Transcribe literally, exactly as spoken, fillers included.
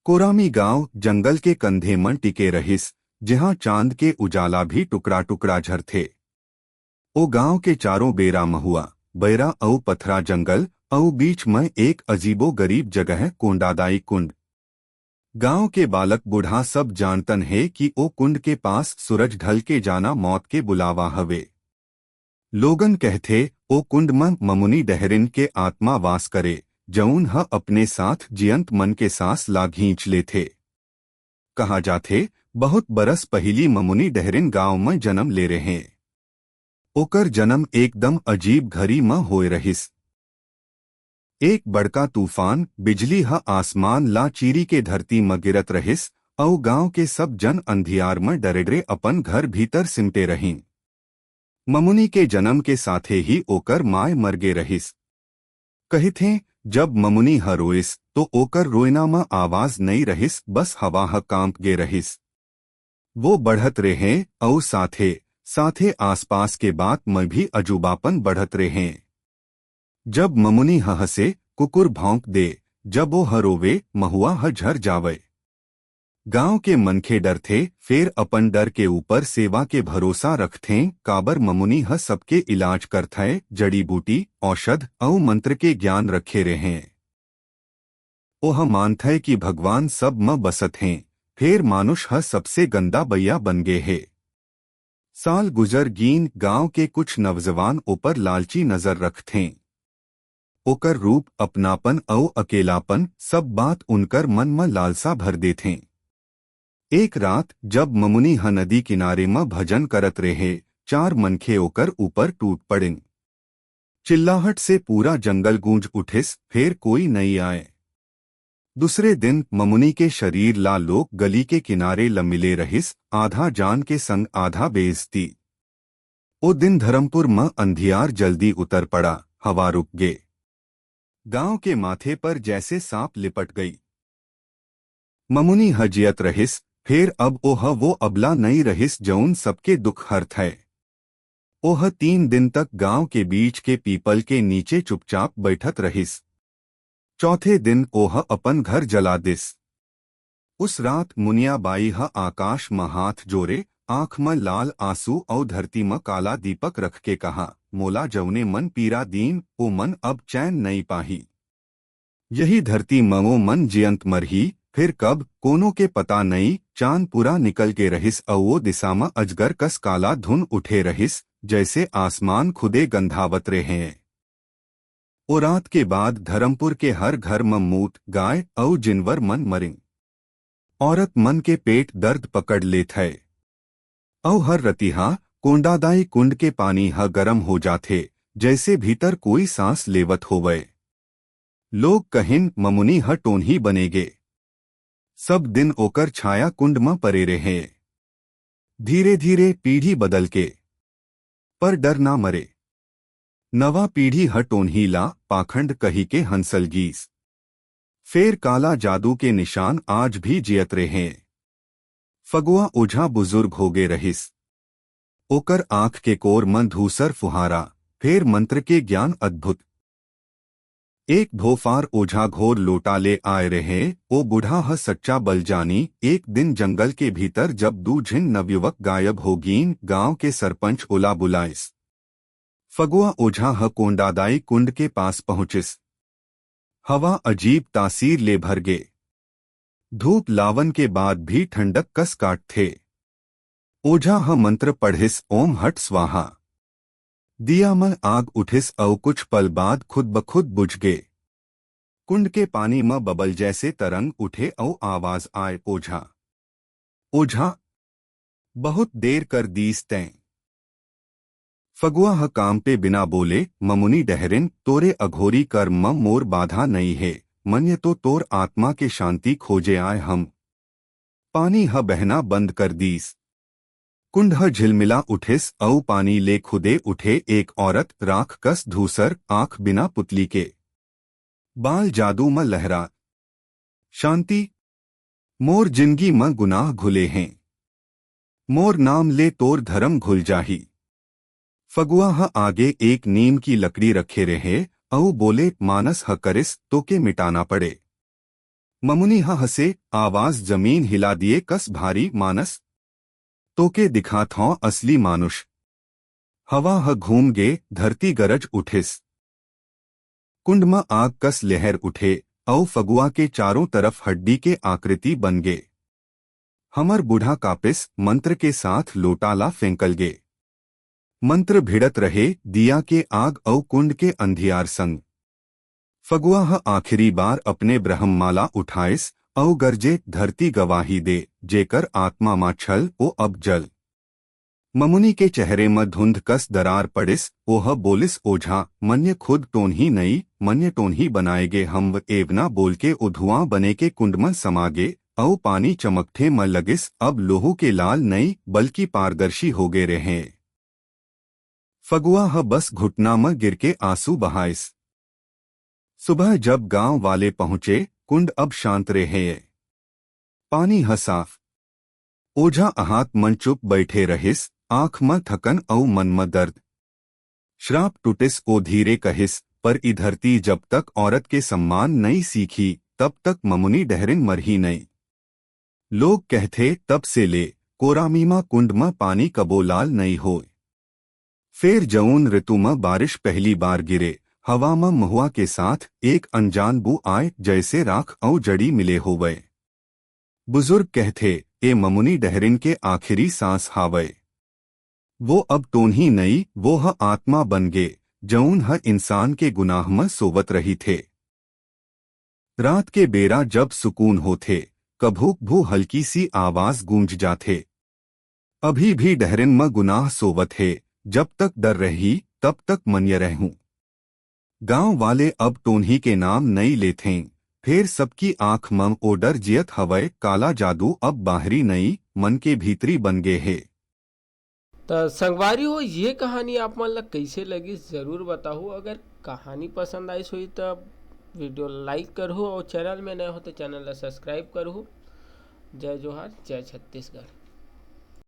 पुरामी गांव जंगल के कंधे म टिके रहिस, जिहां चांद के उजाला भी टुकड़ा-टुकड़ा झरथे। ओ गांव के चारों बेरा महुआ, बैरा अउ पथरा जंगल, अउ बीच म एक अजीबो-गरीब जगह कोंडादाई कुंड। गांव के बालक बूढ़ा सब जानतन हे कि ओ कुंड के पास सूरज ढल के जाना मौत के बुलावा हवे। लोगन कहथे, ओ कुंड म ममुनी डहरिन के आत्मा वास करे, जऊन ह अपने साथ जियंत मन के सांस ला घींच लेथे। कहा जाथे, बहुत बरस पहिली ममुनी डहरिन गांव म जन्म ले रेहें। ओकर जन्म एकदम अजीब घरी म होय रहिस। एक बड़का तूफान, बिजली ह आसमान ला चीरी के धरती म गिरत रहिस, अउ गांव के सब जन अंधियार म डरे-डरे अपन घर भीतर सिमटे रहिन। ममुनी के जन्म के साथे ही ओकर माय मर गे रहिस। कहिथें, जब ममुनी ह रोइस, तो ओकर रोयना म आवाज नइ रहिस, बस हवा ह कांप गे रहिस। वो बढ़त रेहें अउ साथे, साथे आसपास के बात म भी अजूबापन बढ़त रेहें। जब ममुनी ह हंसे, कुकुर भौंक दे, जब ओ ह रोवे, महुआ ह झर जावय। गांव के मनखे डरथे, फेर अपन डर के ऊपर सेवा के भरोसा रखथें, काबर ममुनी ह सबके इलाज करथय, जड़ी-बूटी, औषध अउ मंत्र के ज्ञान रखे रेहें। ओह मानथय कि भगवान सब म बसत हें, फेर मानुष ह सबसे गंदा बइया बन गे हे। साल गुजर गीन, गांव के कुछ नवजवान ओपर लालची नजर रखथें। ओकर रूप, अपनापन अउ अकेलापन, सब बात उनकर मन म लालसा भर देथें। एक रात, जब ममुनी ह नदी किनारे म भजन करत रेहे, चार मनखे ओकर ऊपर टूट पड़िन। चिल्लाहट से पूरा जंगल गूंज उठिस, फेर कोई नइ आय। दूसरे दिन ममुनी के शरीर ला लोग गली के किनारे ल मिले रहिस, आधा जान के संग आधा बेइज्जती। ओ दिन धरमपुर म अंधियार जल्दी उतर पड़ा, हवा रुक गे। गांव के माथे पर जैसे सांप लिपट गई। ममुनी ह जियत रहिस, फेर अब ओह वो अबला नइ रहिस जऊन सबके दुख हरथय। ओह तीन दिन तक गांव के बीच के पीपल के नीचे चुपचाप बइठत रहिस। चौथे दिन ओह अपन घर जला दिस। उस रात मुनिया बाई ह आकाश म हाथ जोरे, आंख म लाल आंसू अउ धरती म काला दीपक रख के कहा, "मोला जउने मन पीरा दीन, ओ मन अब चैन नइ पाही। यही धरती म ओ मन जियंत मरही, फिर कब, कोनो के पता नइ।" चांद पूरा निकल के रहिस अउ ओ दिशा म अजगर कस काला धुन उठे रहिस, जैसे आसमान खुदे गंधावत रेहे। ओ रात के बाद धरमपुर के हर घर म मूत, गाय अउ जिनवर मन मरिन। औरत मन के पेट दर्द पकड़ लेथय। अउ हर रतिहा कोंडादाई कुंड के पानी ह गरम हो जाथे, जैसे भीतर कोई सांस लेवत होवय। लोग कहिन, "ममुनी ह टोनही बनेगे।" सब दिन ओकर छाया कुंड म परे रेहे। धीरे-धीरे पीढ़ी बदल के, पर डर ना मरे। नवा पीढ़ी ह टोनही ला पाखंड कही के हंसल गीस। फेर काला जादू के निशान आज भी जियत रेहे। फगुआ ओझा बुजुर्ग होगे रहिस। ओकर आंख के कोर म धूसर फुहारा, फेर मंत्र के ज्ञान अद्भुत। एक भोफार ओझा घोर लोटा ले आय रेहे, ओ बूढ़ा ह सच्चा बल जानी। एक दिन जंगल के भीतर जब दू झिन नवयुवक गायब हो गीन, गांव के सरपंच ओला बुलाइस। फगुआ ओझा ह कोंडादाई कुंड के पास पहुंचिस। हवा अजीब तासीर ले भर गे। धूप लावन के बाद भी ठंडक कस काटथे। ओझा ह मंत्र पढ़िस, "ओम हट स्वाहा।" दिया म आग उठिस अउ कुछ पल बाद खुद ब खुद बुझ गे। कुंड के पानी म बबल जैसे तरंग उठे अउ आवाज आय, "ओझा, ओझा, बहुत देर कर दीस तैं।" फगुआ ह कांपे बिना बोले, "ममुनी डहरिन, तोरे अघोरी कर्म म मोर बाधा नइ हे, मन ये तो तोर आत्मा के शांति खोजे आय हंव।" पानी ह बहना बंद कर दीस। कुंड ह झिलमिला उठिस अउ पानी ले खुदे उठे एक औरत, राख कस धूसर, आंख बिना पुतली के। बाल जादू म लहरा, "शांति, मोर जिनगी म गुनाह घुले हें। मोर नाम ले तोर धरम घुल जाही।" फगुआ ह आगे एक नीम की लकड़ी रखे रेहे अउ बोले, "मानस ह करिस, तोके मिटाना पड़े।" ममुनी ह हंसे, आवाज जमीन हिला दिए कस भारी। मानस, तोके दिखात हौं असली मानुष। हवा ह घूम गे, धरती गरज उठिस। कुंड म आग कस लहर उठे, अउ फगुआ के चारों तरफ हड्डी के आकृति बन गे। हमर बूढ़ा कापिस, मंत्र के साथ लोटा ला फेंकल गे। मंत्र भिड़त रहे, दिया के आग अउ कुंड के अंधियार संग। फगुआ ह आखिरी बार अपने ब्रह्ममाला उठाइस, अउ गरजे, धरती गवाही दे, जेकर आत्मा मा छल, ओ अब जल। ममुनी के चेहरे म धुंध कस दरार पड़िस, ओह बोलिस, ओझा, मन्य खुद टोनही नई, मन्य टोनही बनाए गे हंव। एवना बोल के ओ धुआं बने के कुंड म समा गे, अउ पानी चमकठे म लगिस, अब लोहू के लाल नई, बल्कि पारदर्शी हो गे रहे। फगुआ ह बस घुटना म गिर के आंसू बहाइस। सुबह जब गांव वाले पहुंचे, कुंड अब शांत रहे। पानी ह साफ। ओझा अहात मन चुप बैठे रहिस, आंख म थकन अउ मन म दर्द। श्राप टूटिस, ओ धीरे कहिस, पर ई धरती जब तक औरत के सम्मान नई सीखी, तब तक ममुनी डहरिन मरही नई। लोग कहथे, तब से ले कोरामी म कुंड म पानी कबो लाल नई होय। फेर जऊन ऋतु म बारिश पहली बार गिरे, हवा म महुआ के साथ एक अनजान बू आय, जैसे राख अउ जड़ी मिले होवय। बुजुर्ग कहथे, ए ममुनी डहरिन के आखिरी सांस हावय। वो अब टोनही नई, वो ह आत्मा बन गे, जऊन ह इंसान के गुनाह म सोवत रहिथे। रात के बेरा जब सुकून होथे, कभू-कभू हल्की सी आवाज गूंज जाथे। अभी भी डहरिन म गुनाह सोवत हे, जब तक डर रही, तब तक मन्य रहूं। गांव वाले अब टोनही के नाम नई लेथें, फेर सबकी आंख म ओ डर जियत हवय, काला जादू अब बाहरी नई, मन के भीतरी बन गे हे। त संगवारी हो, ये कहानी आप मन ला कइसे लगिस, जरूर बताहू। अगर कहानी पसंद आइस होही, त video like करहू अउ channel में नए हो, त channel ला subscribe करहू। जय जोहार, जय छत्तीसगढ़।